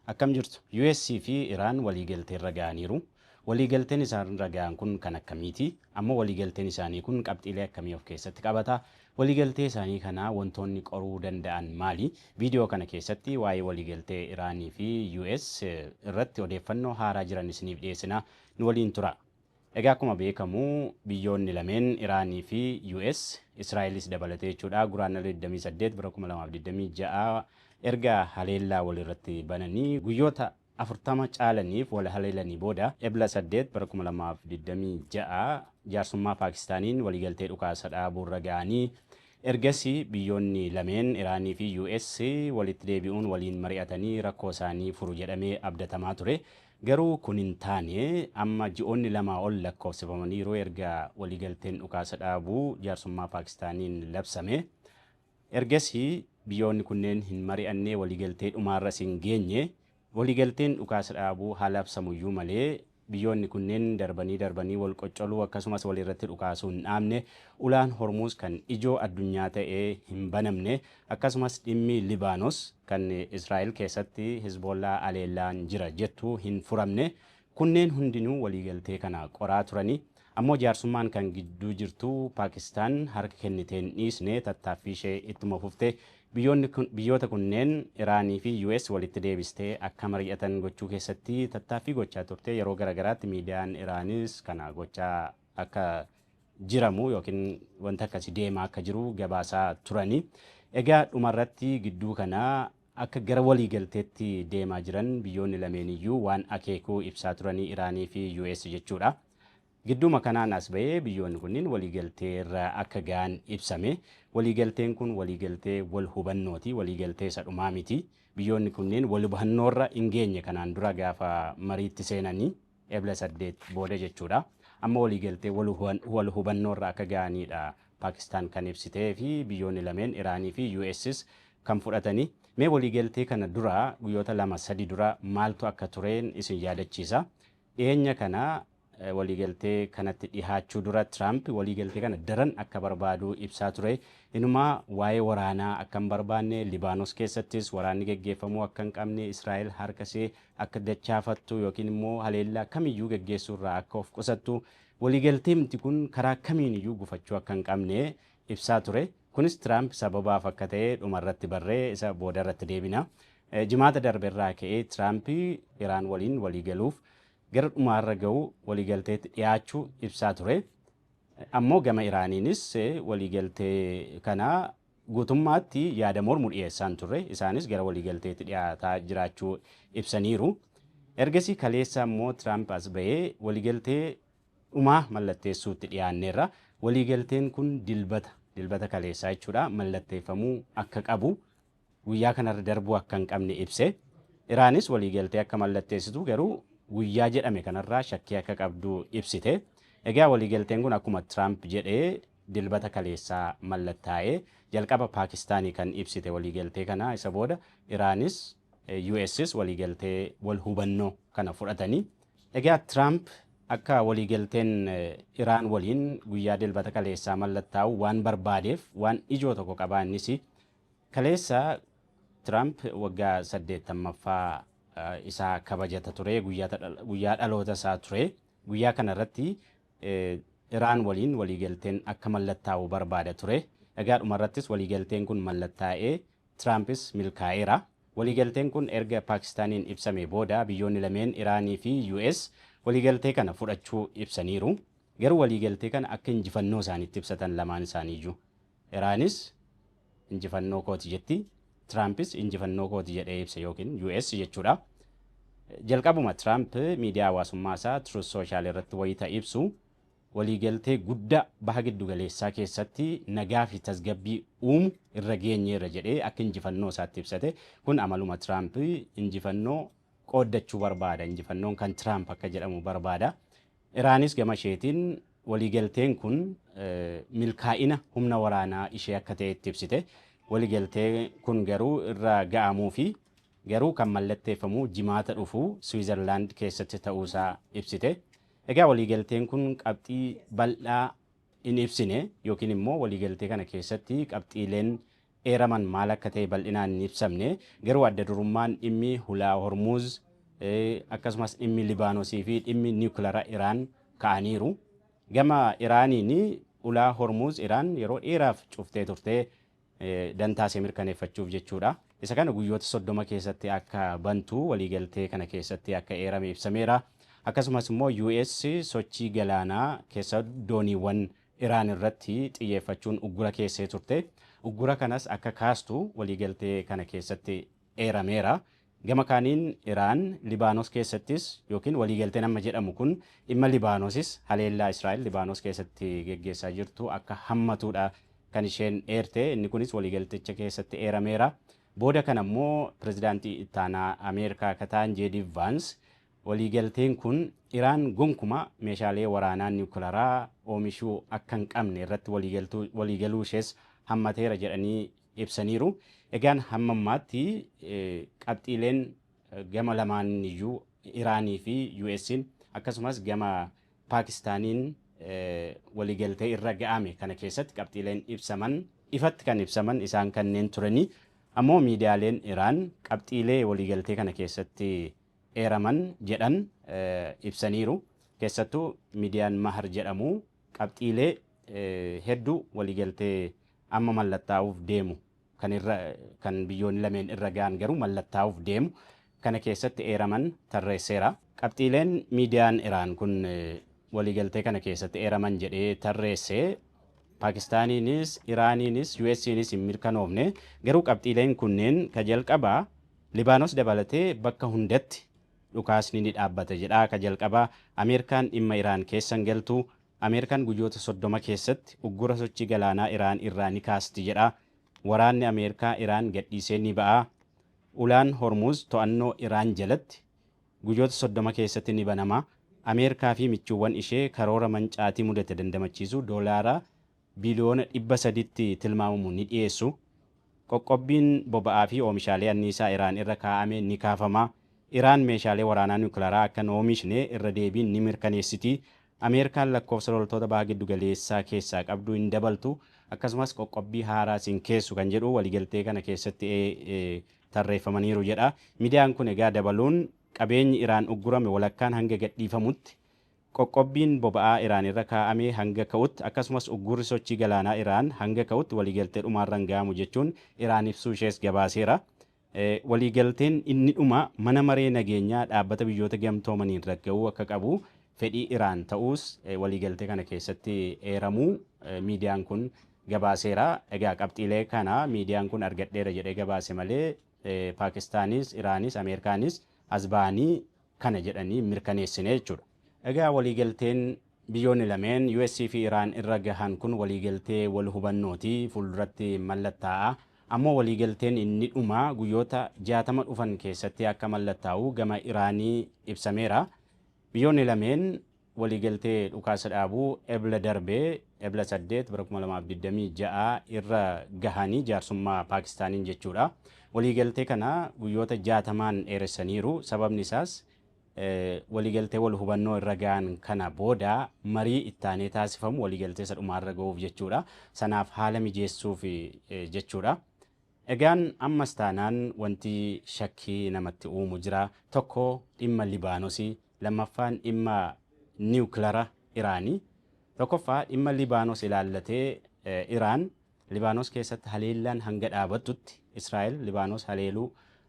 Akkam jirtu? US fi Iraan waliigalteerra ga'aniiru. Waliigalteen isaan irra ga'an kun kan akkamiiti? Ammoo waliigalteen isaanii kun qabxiilee akkamii of keessatti qabata? Waliigaltee isaanii kana wantoonni qoruu danda'an maali? Viidiyoo kana keessatti waa'ee waliigaltee Iraanii fi US irratti odeeffannoo haaraa jiran isiniif dhiyeessina. Nu waliin tura. Egaa akkuma beekamu biyyoonni lameen, Iraanii fi US, Israa'elis dabalatee jechuudha, Guraandhala 28 bara 2026 erga haleellaa walirratti bananii guyyoota 40 caalaniif wal haleelanii booda, Ebla 8 bara 2026 jaarsummaa Paakistaaniin waliigaltee dhukaasa dhaabuurra ga'anii, ergasii biyyoonni lameen, Iraanii fi US, walitti deebi'uun waliin mari'atanii rakkoo isaanii furu jedhamee abdatamaa ture. Garuu kun hin taane. Amma ji'oonni 2 ol lakkoofsifamaniiru erga waliigalteen dhukaasa dhaabuu jaarsummaa Paakistaaniin labsame. Ergasii biyyoonni kunneen hin mari'anne, waliigaltee dhumaarras hin geenye. Waliigalteen dhukaasa dhaabuu haa labsamuyyuu malee biyyoonni kunneen darbanii darbanii wal qoccoluu akkasumas walirratti dhukaasuu hin dhaabne. Ulaan Hormuuz kan ijoo addunyaa ta'e hin banamne, akkasumas dhimmi Libaanos kan Israa'el keessatti Hizboollaa aleellaan jira jettu hin furamne. Kunneen hundinuu waliigaltee kana qoraa turani. Ammoo jaarsummaan kan gidduu jirtu Paakistaan harka kennitee hin dhiisne, tattaaffii ishee ittuma fufte. Biyyoonni biyyoota kunneen, Iraanii fi US, walitti deebistee akka mari'atan gochuu keessatti tattaaffii gochaa turte. Yeroo garagaraatti miidiyaan Iraanis kana gochaa akka jiramu yookiin wanta akkasii deemaa akka jiru gabaasaa turani. Egaa dhumarratti gidduu kana akka gara waliigalteetti deemaa jiran biyyoonni lameeniyyuu waan akeekuu ibsaa turanii, Iraanii fi US jechuudha. Gidduuma kanaan as ba'ee biyyoonni kunniin waliigaltee irra akka ga'an ibsame. Waliigalteen kun waliigaltee wal hubannooti. Waliigaltee isa dhumaa miti. Biyyoonni kunneen wal hubannoorra hin geenye kanaan dura gaafa mariitti seenanii Ebla 8 booda jechuudha. Amma waliigaltee wal hubannoorra akka ga'anidha Paakistaan kan ibsitee fi biyyoonni lameen, Iraanii fi US's, kan fudhatanii. Mee waliigaltee kana dura guyyoota 2 3 dura maaltu akka tureen isin yaadachiisa. Dhiyeenya kana, waliigaltee kanatti dhihaachuu dura, Tiraamp waliigaltee kana daran akka barbaadu ibsaa ture. Inumaa waa'ee waraanaa akka hin barbaanne, Libaanos keessattis waraanni geggeeffamuu akka hin qabne, Israa'el harka ishee akka dachaafattu yookiin immoo haleellaa kamiyyuu geggeessuu irraa akka of qusattu, waliigalteemti kun karaa kamiiniyyuu gufachuu akka hin qabne ibsaa ture. Kunis Tiraamp sababaaf akka ta'e dhumarratti barree isa boodarratti deebina. Jimaata darbe irraa ka'ee Tiraamp Iraan waliin waliigaluuf gara dhumaarra ga'u, waliigalteetti dhiyaachuu ibsaa ture. Ammoo gama Iraaniinis waliigaltee kana guutummaatti yaada mormu dhiyeessaan turre. Isaanis gara waliigalteetti dhiyaataa jiraachuu ibsaniiru. Ergasii kaleessa immoo Tiraamp as ba'ee waliigaltee dhumaa mallatteessuutti dhiyaanneerra. Waliigalteen kun Dilbata, Dilbata kaleessaa jechuudha, mallatteeffamuu akka qabu, guyyaa kanarra darbuu akka hin qabne ibse. Iraanis waliigaltee akka mallatteessitu garuu guyyaa jedhame kanarraa shakkii akka qabdu ibsite. Egaa waliigalteen kun akkuma Tiraamp jedhee Dilbata kaleessaa mallattaa'ee. Jalqaba Paakistaanii kan ibsite waliigaltee kana, isa booda Iraanis US's waliigaltee wal hubannoo kana fudhatanii. Egaa Tiraamp akka waliigalteen Iraan waliin guyyaa Dilbata kaleessaa mallattaa'u waan barbaadeef waan ijoo tokko qabaa. Innis kaleessa Tiraamp waggaa 80ffaa isaa kabajata ture, guyyaa dhaloota isaa ture. Guyyaa kana irratti Iraan waliin waliigalteen akka mallattaa'u barbaada ture. Egaa dhumarrattis waliigalteen kun mallattaa'ee Tiraampis milkaa'eera. Waliigalteen kun erga Paakistaaniin ibsame booda biyyoonni lameen, Iraanii fi US, waliigaltee kana fudhachuu ibsaniiru. Garuu waliigaltee kana akka injifannoo isaaniitti ibsatan lamaan isaaniiyyuu. Iraanis injifannoo kooti jetti. Tiraampis injifannoo kooti jedhee ibsa, yookiin US jechuudha. Jalqabuma Tiraamp miidiyaa hawaasummaa isaa Truth Social irratti wayita ibsu, waliigaltee guddaa Baha Giddugaleessaa keessatti nagaa fi tasgabbii uumu irra geenyeerra jedhee akka injifannoo isaatti ibsate. Kun amaluma Tiraamp, injifannoo qooddachuu barbaada. Injifannoon kan Tiraamp akka jedhamu barbaada. Iraanis gama isheetiin waliigalteen kun milkaa'ina humna waraanaa ishee akka ta'etti ibsite. Waliigaltee kun garuu irra ga'amuu fi garuu kan mallatteeffamu Jimaata dhufu Siwiizerlaand keessatti ta'uusaa ibsite. Egaa waliigalteen kun qabxii bal'aa hin ibsine yookiin immoo waliigaltee kana keessatti qabxiileen eeraman maal akka ta'e bal'inaan hin ibsamne, garuu adda durummaan dhimmi hulaa Hormuuz, akkasumas dhimmi Libaanosii fi dhimmi niwukilara Iraan ka'aniiru. Gama Iraaniin ulaa Hormuuz Iraan yeroo dheeraaf cuftee turte, dantaa ishee mirkaneeffachuuf jechuudha. Isa kana guyyoota 30 keessatti akka bantu waliigaltee kana keessatti akka eerame ibsameera. Akkasumas immoo US sochii galaanaa keessa dooniiwwan Iraan irratti xiyyeeffachuun uggura keessee turte. Uggura kanas akka kaastu waliigaltee kana keessatti eerameera. Gama kaaniin Iraan Libaanos keessattis, yookiin waliigalteen amma jedhamu kun dhimma Libaanosis, haleellaa Israa'el Libaanos keessatti geggeessaa jirtu akka hammatuudha kan isheen eerte. Inni kunis waliigalticha keessatti eerameera. Booda kana immoo pirezidaantii ittaanaa Ameerikaa akka ta'an J.D. Vance waliigalteen kun Iraan gonkuma meeshaalee waraanaa niwukilaraa oomishuu akka hin qabne irratti waliigaluu ishees hammateera jedhanii ibsaniiru. Egaan hamma ammaatti qabxiileen gama lamaan iyyuu, Iraanii fi US'n, akkasumas gama Paakistaaniin waliigaltee irra ga'ame kana keessatti qabxiileen ibsaman, ifatti kan ibsaman isaan kanneen turanii. Ammoo miidiyaaleen Iraan qabxiilee waliigaltee kana keessatti eeraman jedhan ibsaniiru. Keessattuu miidiyaan Mahar jedhamu qabxiilee hedduu waliigaltee amma mallattaa'uuf deemu kan irra, kan biyyoonni lameen irra ga'an garuu mallattaa'uuf deemu kana keessatti eeraman tarreesseera. Qabxiileen miidiyaan Iraan kun waliigaltee kana keessatti eeraman jedhee tarreesse Paakistaaniinis, Iraaniinis, US'nis hin mirkanoofne, garuu qabxiileen kunneen ka jalqabaa Libaanos dabalatee bakka hundatti dhukaasni ni dhaabbata jedha. Ka jalqabaa Ameerikaan dhimma Iraan keessa hin galtu. Ameerikaan guyyoota 30 keessatti uggura sochii galaanaa Iraan irraa ni kaasti jedha. Waraanni Ameerikaa Iraan gadhiisee ni ba'a. Ulaan Hormuz to'annoo Iraan jalatti guyyoota 30 keessatti ni banama. Ameerikaa fi michuuwwan ishee karoora mancaatii mudate dandamachiisu doolaara biliyoona 300tti tilmaamamu ni dhiyeessu. Qoqqobbiin boba'aa fi oomishaalee anniisaa Iraan irra kaa'ame ni kaafama. Iraan meeshaalee waraanaa niwukilaraa akka hin oomishne irra deebiin ni mirkaneessiti. Ameerikaan lakkoofsa loltoota baha giddu galeessaa keessaa qabdu hin dabaltu. Akkasumas qoqqobbii haaraas hin keessu kan jedhu waliigaltee kana keessatti tarreeffamaniiru jedha. Miidiyaan kun egaa dabaluun qabeenyi Iraan uggurame walakkaan hanga gadhiifamutti, qoqqobbiin boba'aa Iraan irra kaa'ame hanga ka'utti, akkasumas uggurri sochii galaanaa Iraan hanga ka'utti waliigaltee dhumaarra hin ga'amu jechuun Iraan ibsuu ishees gabaaseera. Waliigalteen inni dhuma mana maree nageenyaa dhaabbata biyyoota gamtoomaniin ragga'uu akka qabu fedhii Iraan ta'uus waliigaltee kana keessatti eeramuu miidiyaan kun gabaaseera. Egaa qabxiilee kana miidiyaan kun argadheera jedhee gabaase malee Paakistaanis, Iraanis, Ameerikaanis as ba'anii kana jedhanii mirkaneessine jechuudha. Egaa waliigalteen biyyoonni lameen US fi Iraan irra gahan kun waliigaltee wal hubannooti, fuulduratti mallattaa'a. Ammoo waliigalteen inni dhuma guyyoota 60 dhufan keessatti akka mallattaa'u gama Iraanii ibsameera. Biyyoonni lameen waliigaltee dhukaasa dhaabuu Ebla darbee, Ebla 8 bara 2026 irra gahanii jaarsummaa Paakistaaniin jechuudha. Waliigaltee kana guyyoota 60n dheeressaniiru. Sababni isaas waliigaltee wal hubannoo irra gahan kana booda marii ittaanee taasifamu waliigaltee isa dhumaarra gahuuf jechuudha. Sanaaf haala mijeessuuf jechuudha. Egaan ammas taanaan wanti shakkii namatti uumu jira. Tokko dhimma Libaanosii, lammaffaan dhimma niwukilara Iraanii. Tokkoffaa dhimma Libaanos ilaallatee, Iraan Libaanos keessatti haleellaan hanga dhaabattutti, Israa'el Libaanos haleeluu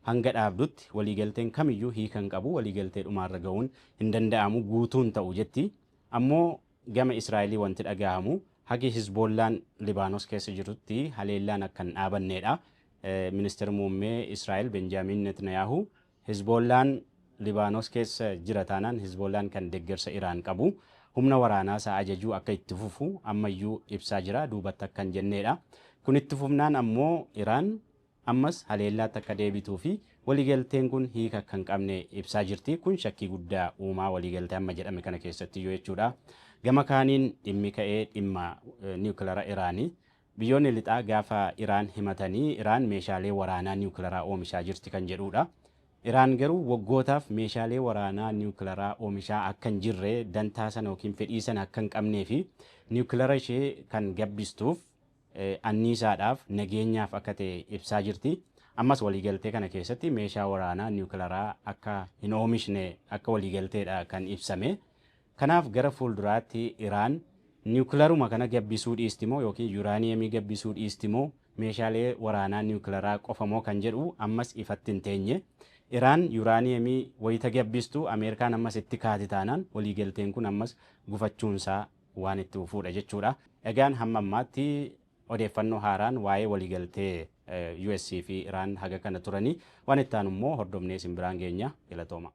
hanga dhaabdutti waliigalteen kamiyyuu hiika hin qabu, waliigaltee dhumaarra gahuun hin danda'amu, guutuun ta'u jetti. Ammoo gama Israa'elii wanti dhagahamu hagi Hizboollaan Libaanos keessa jirutti haleellaan akka hin dhaabanneedha. Ministeerri muummee Israa'el Benjaamin Netanyahu Hizboollaan Libaanos keessa jira taanaan, Hizboollaan kan deeggarsa Iraan qabu humna waraanaa isaa ajajuu akka itti fufu ammayyuu ibsaa jira, duubatti akka hin jenneedha. Kun itti fufnaan ammoo Iraan ammas haleellaatti akka deebituu fi waliigalteen kun hiika akka hin qabne ibsaa jirti. Kun shakkii guddaa uumaa waliigaltee amma jedhame kana keessatti iyyuu jechuudha. Gama kaaniin dhimmi ka'ee dhimma niwukilara Iraanii. Biyyoonni lixaa gaafa Iraan himatanii Iraan meeshaalee waraanaa niwukilaraa oomishaa jirti kan jedhudha. Iraan garuu waggootaaf meeshaalee waraanaa niwukilaraa oomishaa akka hin jirre, dantaa sana yookiin fedhii sana akka hin qabnee fi niwukilara ishee kan gabbistuuf anniisaadhaaf nageenyaaf akka ta'e ibsaa jirti. Ammas waliigaltee kana keessatti meeshaa waraanaa niwukilaraa akka hin oomishne akka waliigalteedha kan ibsame. Kanaaf gara fuulduraatti Iraan niwukilaruma kana gabbisuu dhiisti moo yookiin yuuraaniyemii gabbisuu dhiisti moo meeshaalee waraanaa niwukilaraa qofa moo kan jedhu ammas ifatti hin teenye. Iraan yuuraaniyemii wayita gabbistu Ameerikaan ammas itti kaati taanaan waliigalteen kun ammas gufachuunsaa waan itti fufuudha jechuudha. Egaan hamma ammaatti odeeffannoo haaraan waa'ee waliigaltee US fi Iraan haga kana turanii waan itti aanu immoo hordofnee isin biraan geenya, galatooma.